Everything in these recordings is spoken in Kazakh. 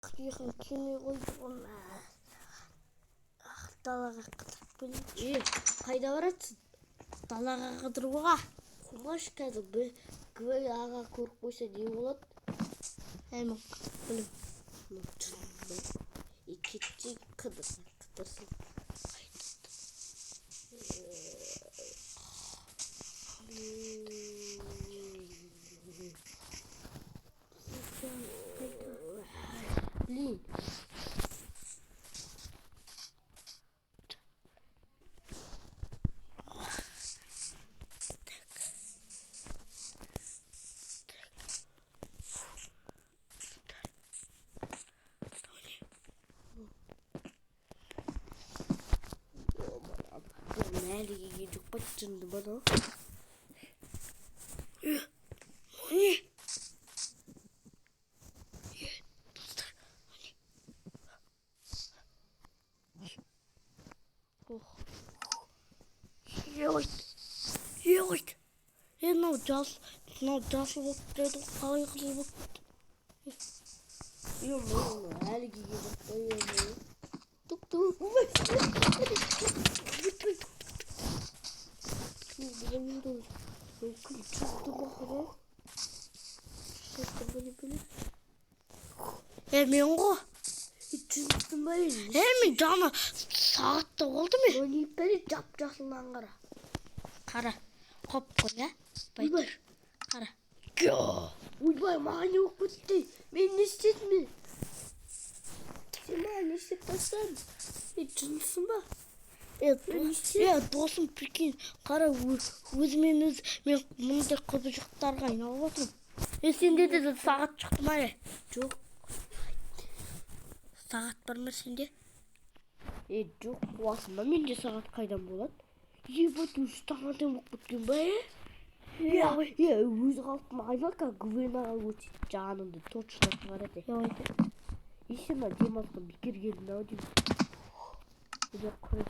Ұйқым келмей қойды ғой. Ах, далаға қыдырып келейінші. Е, қайда баратсың? Далаға қыдыруға. Қумаш, қазір бір Гвен аға көріп қойса не болады? Әй, мен қыдырып келемін. Мынау жынды. Е, кетсе қыдырсын, қыдырсын. Блин. Әлі келген жоқ па, жынды ма мынау? Не? Е, достар, не? Ох. Ой. Ой. Е, мынау жасыл, мынау жасыл болып кетеді ғой, қалай қызыл болып кетті? Е, мынау әлі келген жоқ па, е, мынау? Тук-тук. Кім жынды ма, құдай? Жынды ма, не білем? Е, мен ғой. Е, жындысың ба, е? Е, мен жаңа сағатта болды мен. Мынау не бәле, жап-жасыл мынаны қара. Қара. Қоп қой, ә? Ойбай. Қара. Ойбай, маған не болып кетті? Мен не істедім мен? Сен маған не істеп тастадың? Е, жындысың ба? Е, Мен не істедім? е, досым, прикинь, қара, өзімен өзі мен мындай құбыжықтарға айналып отырмын. Е, сенде де сағат шықты ма, е? Жоқ. Сағат бар ма сенде? Е, жоқ, қуасың ба? Менде сағат қайдан болады? Ебать, өзі таңертең болып кеткен ба, е? Е, е, өз қалпыма айнал, қазір Гвен аға көрсе, жанымды точно шығарады. Е, Е, сен мына демалысқа бекер келдің ау деймін. Е, құр,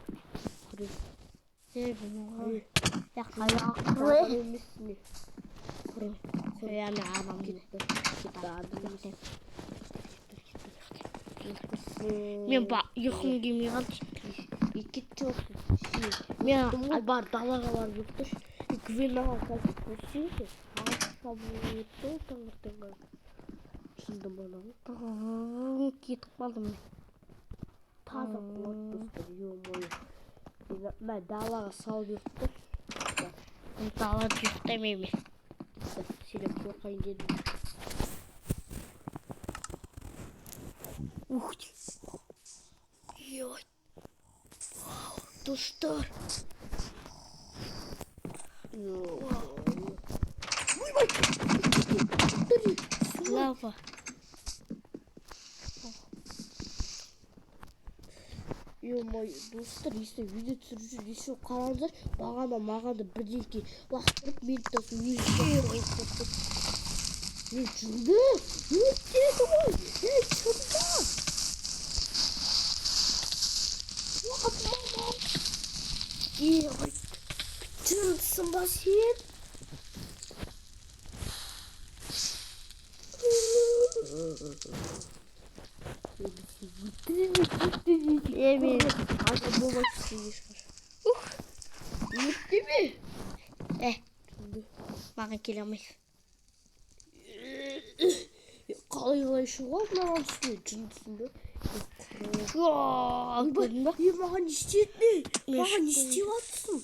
құр. Е, бұны Е, е, қара, адам емессің, е. Құр, құр. Е, мен адам Кетті, кетті, адам емес. Кетті. Мен ба ұйқым келмей қалды. Е, кетші осы. Мен Ғой, бар, далаға барып ұйықташы. Е, Гвен аға қазір көрсе, сағат шабуыл етті ғой таңертеңгі. Жынды ма анау? Кетіп қалдым мен. Таза қуат, достар, ё-моё. Мә, далаға салып ұйықташы. Мен далада ұйықтаймын мен. Сенен қорқайын дедім. Ух ты. Ой. Вау, достар. Ойбай! Лава. Ё-моё, достар, если видео түсіріп жүр, еще қараңыздар, бағана маған да бірдеңке лақтырып, мені де өзі лақтырып. Е, жынды! Өртеді ғой! Е, жынды! Мама! Е, ой, жындысың ба сен? Е, мен Ана болмайды ешқашан. Өртеме! Е, маған келе алмайсың. Қалай қалай шығуға мынаның үстіне, жындысың ба? Көрдің ба? Е, маған не істедің? Мен Маған не шықтым. істеп жатсың?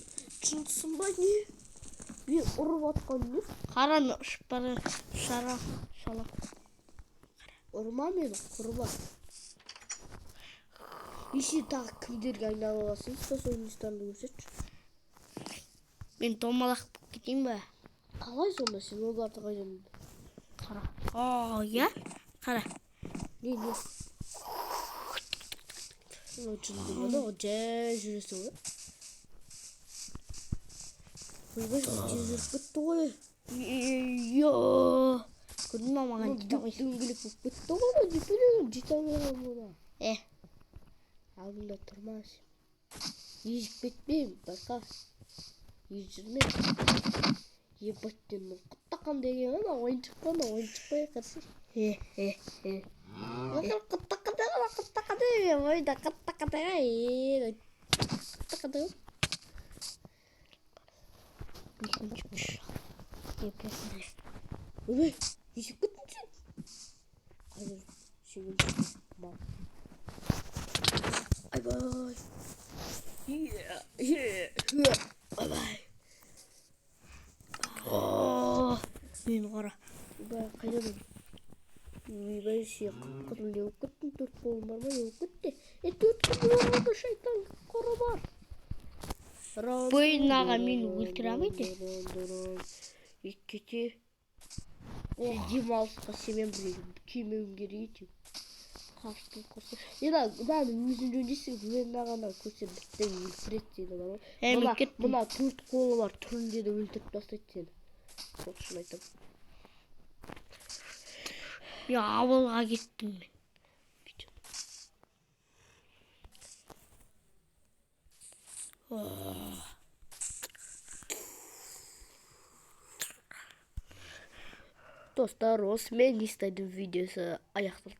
Жындысың ба, не? Мен ұрып жатқан не? Қара, мен ұшып бара шара шала. Ұрма мені, құрба. Еще тағы кімдерге айналып аласың? Способностьтарыңды көрсетші. Мен домалақ болып кетейін ба? Қалай сонда сен оларды қайдан білдің? Қара. О, иә? Қара. Не, не? Мынау жынды ма, мынау? Жай жүресің ғой. Ойбай, тез жүріп кетті ғой. Йо. Көрдің ба, маған Мынау жете алмайсың. дөңгелек болып кетті ғой, мынау не білемін, жете алмай қалдым мұны. Е, Алдымда тұрма сен. Езіп кетпеймін, байқа. Езіп жүрме. Ебать, мынау құттақан деген ана ойыншық па, ана ойыншық па, қарасай. Е, е, е. Ойда қытта. Қытта. Бесінші күш. Бесінші. Ой, не істеп кеттің сен? Қазір сені мал. Айбай. Айбай. О, мен қара. Ойбай, қайда мен? Ойбай, сен қып-қызыл не болып кеттің? Төрт қолың бар ма, не болып кетті? Е, төрт қолың бар, шайтан қолы бар. Бойнаға мені өлтіре алмайды. Кете. Сен демалысқа сенімен бірге келмеуім керек еді. Қаштым құрсын. Енді мынаны өзің жөндейсің, мен мынаған көрсе, бітті, өлтіреді сені бар ғой. Ә, мен Мына, кеттім. мына төрт қолы бар түрінде де өлтіріп тастайды сені. Сол шын айтамын. Мен ауылға кеттім мен. Достар, осымен Нистайдың видеосы аяқталды.